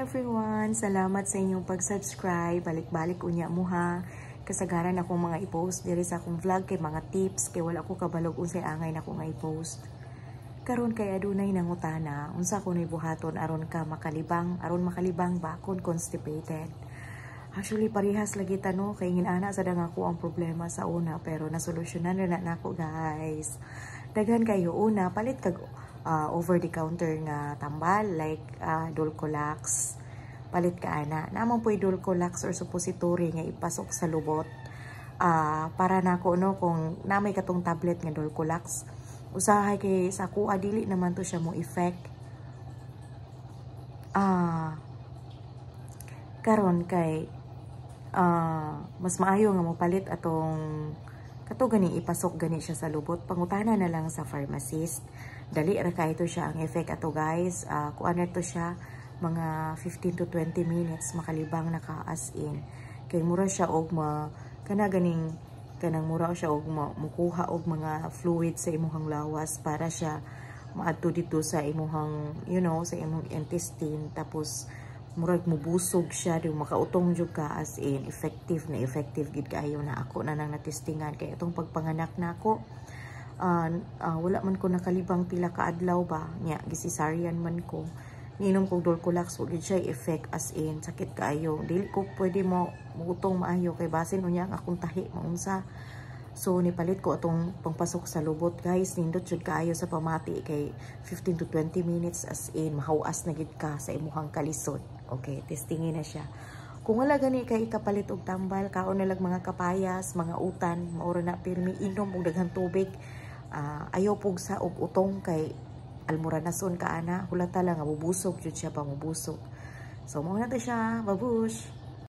Everyone! Salamat sa inyong pag-subscribe. Balik-balik unya mo ha. Kasagaran akong mga i-post diri sa akong vlog kay mga tips kay wala ko kabalog unsay angay nako nga i-post. Karon kay adunay nangutana unsa ko ni buhaton aron ka makalibang, aron makalibang ba kon constipated. Actually, parehas lagi ta, no, kay inana sa nga ako ang problema sa una, pero nasolusyonan na nako, guys. Daghan kayo. Una, palit kag over the counter nga tambal like Dulcolax. Palit ka ana. Naa man po'y Dulcolax or suppository nga ipasok sa lubot. Para nako, no, kung naa may katong tablet nga Dulcolax, usahay kay sa kuha dili naman to siya mo effect. Karon kay mas maayo nga mopalit atong kato gani ipasok gani siya sa lubot. Pangutana na lang sa pharmacist. Dali ra kaayo to siya ang effect ato, guys. Kuan na to siya, mga 15 to 20 minutes makalibang na ka, as in kay mura siya og ma kana ganing kanang mura siya og mukuha og mga fluid sa imuhang lawas para siya maadto dito sa imuhang sa imong intestine, tapos murag mubusog siya di makautong jud ka. As in, effective na effective gid kaayo na. Ako na nang natestingan kay itong pagpanganak nako, wala man ko nakalibang pila ka adlaw ba nya, gi-cesarean man ko. Niinom kog Dulcolax, wa gid siya effect. As in, sakit kaayo, dili ko pwede mo muutong maayo kay basin unya ang akong tahi maunsa. So nipalit ko atong pangpasok sa lubot, guys. Nindot jud kaayo sa pamati kay 15 to 20 minutes, as in mahawas na gid ka sa imuhang kalisod. Okay, testingin na siya. Kung wala gani kay ikapalit og tambal, kaon na lang mga kapayas, mga utan, maura na. Pirmi inom og daghang tubig. Ayaw pugsa og utong kay almuranason ka ana, hulata lang nga mubusog jud siya pa, mubusog. So mao na to siya, babush.